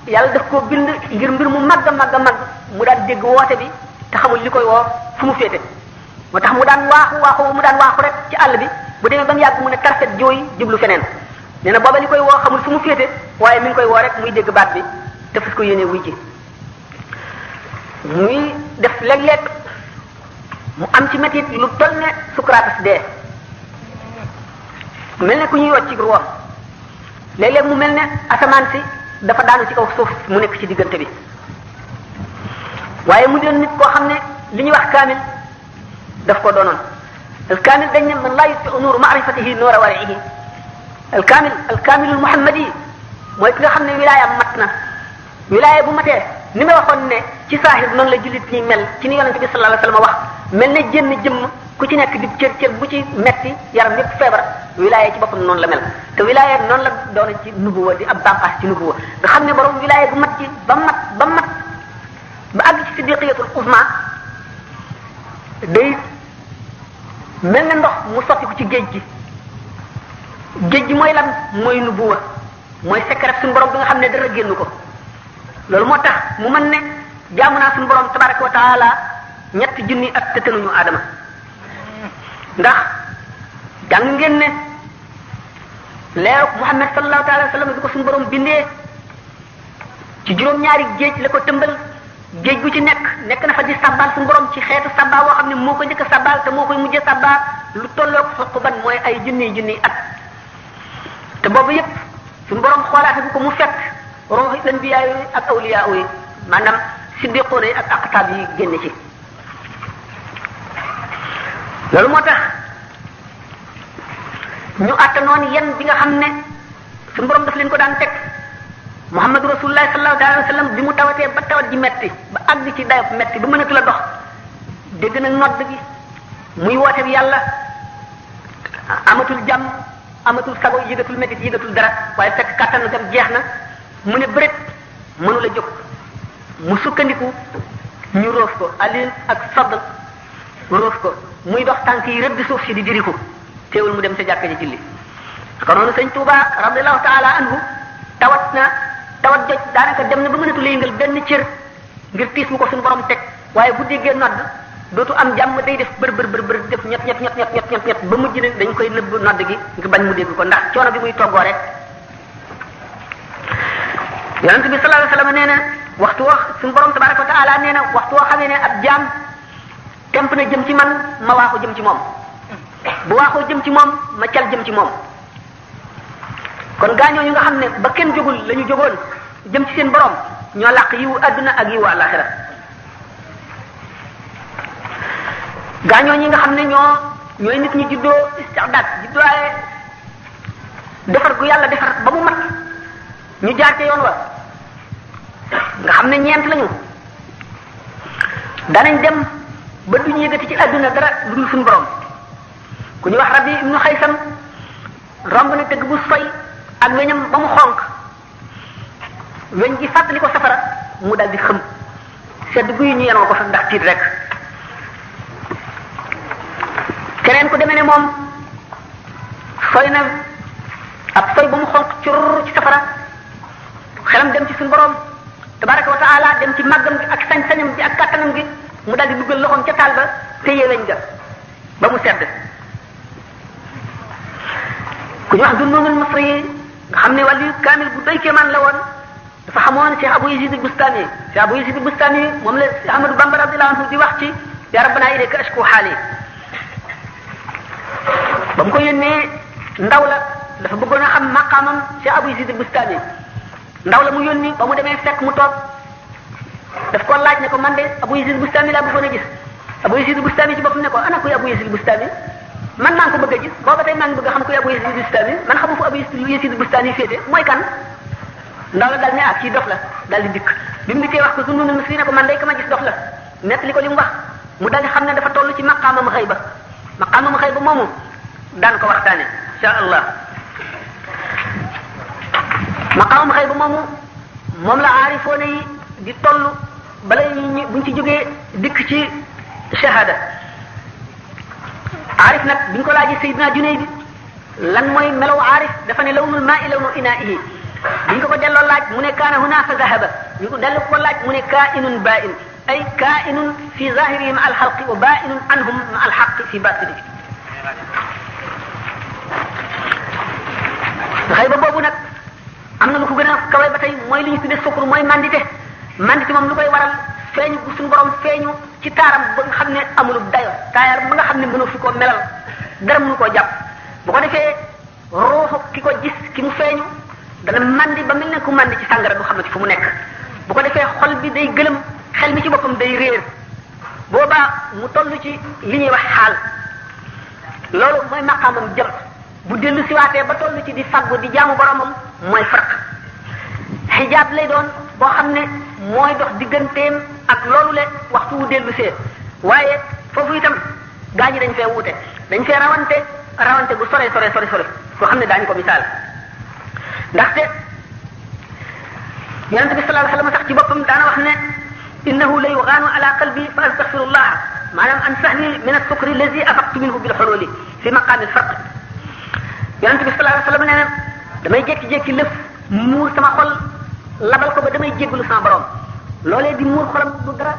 yàlla daf koo bind ngir mbir mu màgg a màgg a màgg mu daan dégg woote bi te xamul li koy woo fu mu féete moo tax mu daan waaxu rek ci àll bi bu demee ba mu yàgg mu ne tarfet jooy jublu feneen nee na booba li koy woo xamul fu mu féete waaye mi ngi koy woo rek muy dégg baat bi te fas ko yéene wuy ji muy def léeg-léeg mu am ci métit lu toll ne Socrates dee mel ne ku ñuy wocc ci ruwam léeg-léeg mu mel ne asamaan si dafa daanu ci kaw suuf mu nekk ci diggante bi waaye mu doon nit koo xam ne li ñuy wax kaamil daf ko doonoon al kaamil dañ ne man laa yutfi'u nuuru ma'rifatihi nuura wari'ihi al kaamilul muhammadi mooy ki nga xam ne wilaayam mat na wilaaya bu matee ni ma waxoon ne ci saahir noonu la jullit ñi mel ci ni yonente bi sallallahu alayhi wasallam wax mel ne jënn jëmm ku ci nekk di cër bu ci metti yaram yépp feebar wilaaya ci boppam noonu la mel te wilaaya noonu la doon ci nubuwa di ab bànqaas ci nubuwa nga xam ne borom wilaaya bu mat ci ba àgg ci siddiqiyatul uzma day mel ne ndox mu sotti ko ci géej gi mooy lan mooy nubuwa mooy secret suñu borom bi nga xam ne dara génn ko loolu moo tax mu mën ne jaamu naa suñu borom tabaraka wa taala ñetti junni at te tënuñu aadama ndax jàng ngeen ne leeru Muhammad sallallahu alayhi wa sallam bi ko suñu borom bindee ci juróom-ñaari géej la ko tëmbal géej gu ci nekk na fa di sabbal suñu borom ci xeetu sabba woo xam ne moo ko njëkk a sabbal te moo koy mujjee sabbal lu tolloog xuquban mooy ay junni at te boobu yépp suñu borom xoolaate bu ko mu fekk ruuxi anbiya yi ak awliya yi maanaam siddiqoona yi ak aqtaab yi génne ci loolu moo tax ñu attanoon yen bi nga xam ne suñu borom daf leen ko daan teg Muhammadu Rasulullah sallallahu alayhi wa sallam bi mu tawatee ba tawat ji metti ba àgg ci dayob metti ba mënatu la dox dégg na nodd gi muy woote bi yàlla amatul jàmm amatul sago yëgatul métit yëgatul dara waaye fekk kàttan gam jeex na mu ne bëret mënu la jóg mu sukkandiku ñu roof ko alin ak Fadl roof ko muy dox tànk yi rëdd suuf si di diriku teewul mu dem sa jàkka ji julli kon noonu sëñ Touba radiyallahu taala anhu tawat joj daanaka dem na ba mënatu la yëngal benn cër ngir tiis mu ko suñu borom teg waaye bu déggee nodd dootu am jàmm day def bër def ñett ba mujj ne dañ koy nëbb nodd gi ngir bañ mu dégg ko ndax coono bi muy toggoo rek yonent bi sallallahu alayhi wasallam nee na waxtu wax suñu borom tabaraka wa taala nee na waxtu woo xamee ne ab jaam temp na jëm ci man ma waaxu jëm ci moom bu waaxoo jëm ci moom ma cal jëm ci moom kon gaañoo ñu nga xam ne ba kenn jógul la ñu jógoon jëm ci seen borom ñoo làq yiwu adduna ak yiwu àllaxira gaañoo ñi nga xam ne ñooy nit ñi juddoo istidaad juddooye defar gu yàlla defar ba mu mat ñu jaar ca yoon wa nga xam ne ñeent lañu danañ dem ba duñu yëgati ci adduna dara lu dul suñu borom ku ñu wax Rabi ibnu Xaysam romb na dëgg bu soy ak weñam ba mu xonq weñ gi fàttali ko safara mu dal di xëm sedd guy ñu yenoo ko fa ndax tiit rek keneen ku demee ne moom soy na ab soy ba mu xonq cur ci safara xelam dem ci suñu borom tabaraka wa taala dem ci màggam gi ak sañ-sañam gi ak kàttanam gi mu dal di duggal loxoom ca taal ba téye weñ ga ba mu sedd ku ñu wax Dunnunul Masri yi nga xam ne wàllu kaamil bu doy kéemaan la woon dafa xamoon Cheikh Abou Yazid al-Bustami Cheikh Abou Yazid al-Bustami moom la Ahmadou Bamba radiyallahu anhu di wax ci ya rabbana ilayka ashku haali ba mu ko yónnee ndaw la dafa bëggoon a xam maqaamam Cheikh Abou Yazid al-Bustami ndaw la mu yónni ba mu demee fekk mu toog daf ko laaj ne ko man de Abou Yazid al-Bustami laa bëggoon a gis Abou Yazid al-Bustami ci boppam ne ko ana kuy Abou Yazid al-Bustami man maa ngi ko bëgg a gis booba tey maa ngi bëgg a xam kuy Abou Yazid al-Bustami man xamu fu Abou Yazid al-Bustami féete mooy kan ndaw la dal ne kii dof la dal di dikk bi mu dikkee wax ko Dunnunul Masri ne ko man day ka ma gis dof la nettali ko li mu wax mu dal di xam ne dafa toll ci maqaamam xëyba moomu daan ko waxtaane insha allah maqaamam xëyba moomu moom la aarifoone yi di toll bala ñu buñ ci jógee dikk ci shahada aarif nag biñ ko laajee Seydina Junayd lan mooy melaw aarif dafa ne lawnul maa'i lawnu inaa'ihi biñ ko delloo laaj mu ne kaana huna fa zahaba ñu ko dellu ko laaj mu ne kainun ba'in ay kainun fi zahirihim al xalqi wa ba'inun anhum al xaqi fi batini xëy ba boobu nag am na lu ko gën a kawe ba tey mooy li ñu tuddee sukkur mooy mandité moom lu koy waral feeñu bu suñu borom feeñu ci taaram ba nga xam ne amul dayo taayar ba nga xam ne mënoo fi koo melal dara mënu koo jàpp bu ko defee ruuxu ki ko gis ki mu feeñu dana mandi ba mel ne ku mandi ci sàngara du xamati fu mu nekk bu ko defee xol bi day gëlëm xel mi ci boppam day réer boobaa mu toll ci li ñuy wax xaal loolu mooy maqaamam jëm bu dellu siwaatee ba toll ci di faggu di jaamu boromam mooy farq xijaab lay doon boo xam ne mooy dox digganteem ak loolu le waxtu wu dellu see waaye foofu itam gaa ñi dañ fee wuute dañ fee rawante gu sore koo xam ne daañu ko misaal ndaxte yonent bi sallallahu alayhi wasallam sax ci boppam daana wax ne innahu la yugaanu ala qalbi fa astaghfirullah maanaam an sahli min as-sukri allazi afaqtu minhu bil hululi fi maqaami al-farq yonent bi sallallahu alayhi wasallam nee na damay jékki-jékki lëf muur sama xol labal ko ba damay jéggalu sama borom loolee di muur xolam du dara